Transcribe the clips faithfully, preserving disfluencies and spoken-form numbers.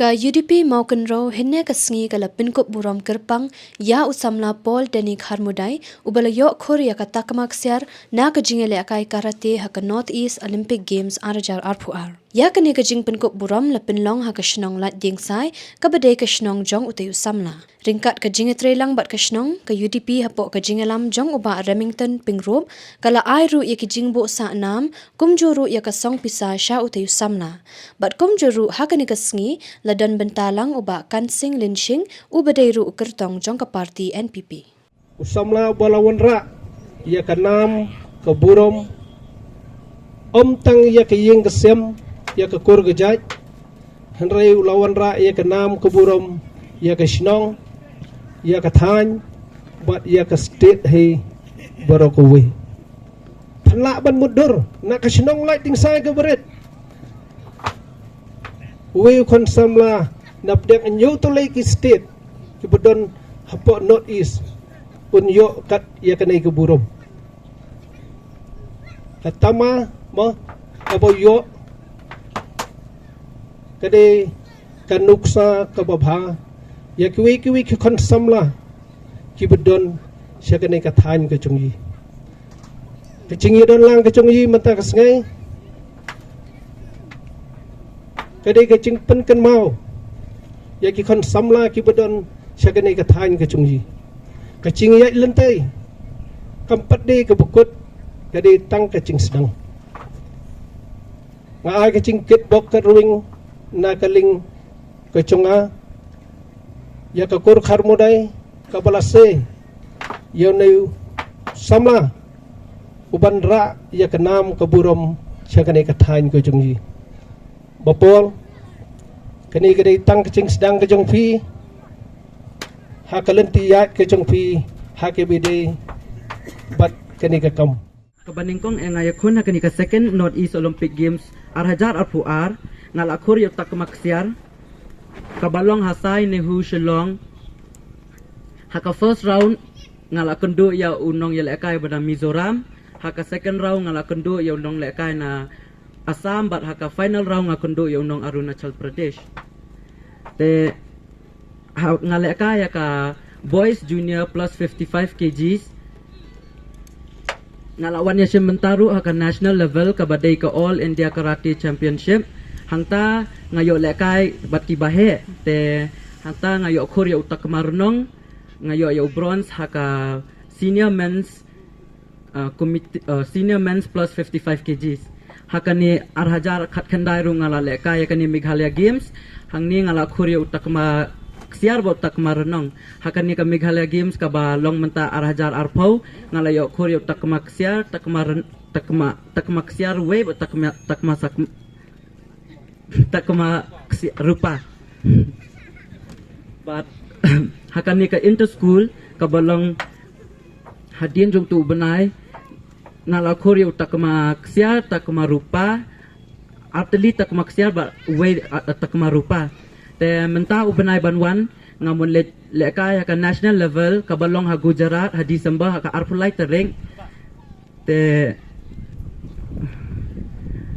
Ka U D P Mawkynrew hynne ka sngi ka la pynkup burom kyrpang ïa u samla Paul Danny Kharmudai, uba la ïoh khur ïa ka takma ksiar na ka jingïalehkai karate ha ka North East Olympic Games ar hajar arphew ar. Ïa kane ka jingpynkup burom la pynlong ha ka shnong Laitdiengsai, kaba dei ka shnong jong utei u samla. Ryngkat ka jingïatreilang bad ka shnong, ka U D P hapoh ka jingïalam jong u Bah Remington Pyngrope, ka la ai ruh ïa ki jingbuh sah nam, kumjuh ruh ïa ka song pisa sha utei u samla. Bad kumjuh ruh ha kane ka sngi, la don bynta lang u Bah Kansing Lynshing, uba dei ruh u kyrtong jong ka party N P P. U samla uba la wanrah ïa ka nam ka burom, ym tang ïa ka ïing ka sem, ïa ka kur ka jait, hynrei u la wanrah ïa ka nam ka burom ïa ka shnong, ïa ka thaiñ, bad ïa ka state hi baroh kawei. Pynlah ban mutdur na ka shnong Laitdiengsai kaba rit, uwei u khun samla na pdeng hynñiew tylli ki state kiba don hapoh North East un ïoh kat ïa kane ka burom. Ka tama mo kaba ïoh ka dei ka nuksa kaba bha ïa kiwei kiwei ki khun samla kiba don sha kane ka thaiñ ka jong ngi. Ka jingïadon lang ka jong ngi mynta ka sngi ka dei ka jingpynkynmaw ïa ki khun samla kiba don sha kane ka thaiñ ka jong ngi. Ka jingïaid lynti kam pat dei kaba kut, ka dei tang ka jingsdang. Nga ai ka jingkit bok kit rwing na ka liang ka jong nga ïa ka kur Kharmudai kaba la sei ïa une u samla uban rah ïa ka nam ka burom sha kane ka thaiñ ka jong ngi. Bah Paul, kane ka dei tang ka jingsdang ka jong phi ha ka lynti ïaid ka jong phi ha kaba ïadei bad kane ka kam. Kaba nyngkong, eh, nga ïakhun ha kane ka second North East Olympic Games ar hajar arphew ar, nga la khur ïa u takma ksiar kaba long ha Sai Nehu Shillong. Ha ka first round nga la kynduh ïa u nongïalehkai ba na Mizoram, ha ka second round nga la kynduh ïa u nonglehkai na Assam, bad ha ka final round nga kynduh ïa u nong Arunachal Pradesh. Te ha, nga lehkai ïa ka boys junior plus fifty-five kgs. Nga la wan ïashim bynta ruh ha ka national level kaba dei ka All India Karate Championship. Hangta nga ïoh lehkai bad ki baheh. Te hangta nga ïoh khur ïa u takma rnong, nga ïoh ïa u bronze ha ka senior men's, uh, committee, uh, senior men's plus fifty-five kgs. Ha kane ar hajar khatkhyndai ruh nga la lehkai ïa kane Meghalaya Games. Hangne nga la khur ïa u takma ksiar bad u takma rnong. Ha kane ka Meghalaya Games kaba long mynta ar hajar arphew, nga la ïoh khur ïa u takma ksiar, takma ren-, takma, takma ksiar wei bad takma, takma sak-, takma ksi-, rupa. Bad ha kane ka inter school kaba long hadien jong utu u bnai, nga la khur ïa u takma ksiar, takma rupa, artylli takma ksiar bad wei, a, a, takma rupa. Te mynta u bnai ban wan nga mon leh, lehkai ha ka national level kaba long ha Gujarat ha December ha ka arphew lai tarik. Te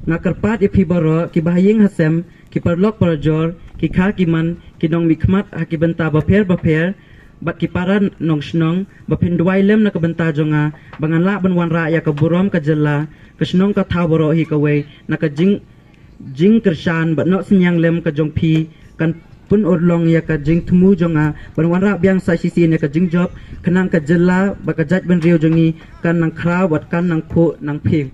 nga kyrpad ïa phi baroh, ki bahaïing hasem, ki paralok parajor, ki kha ki man, ki nongmihkhmat ha ki bynta bapher bapher, bad ki para nongshnong, ba phin duwai lem na ka bynta jong nga, ba ngan lah ban wanrah ïa ka burom ka jylla, ka shnong ka thaw baroh hi kawei, na ka jing jingkyrshan bad noh synñiang lem ka jong phi, kan pynurlong ïa ka jingthmu jong nga ban wanrah biang sa shisien ïa ka jingjop, khnang ka jylla bad ka jaitbynriew jong ngi kan nang khraw bad kan nang khuh nang phieng.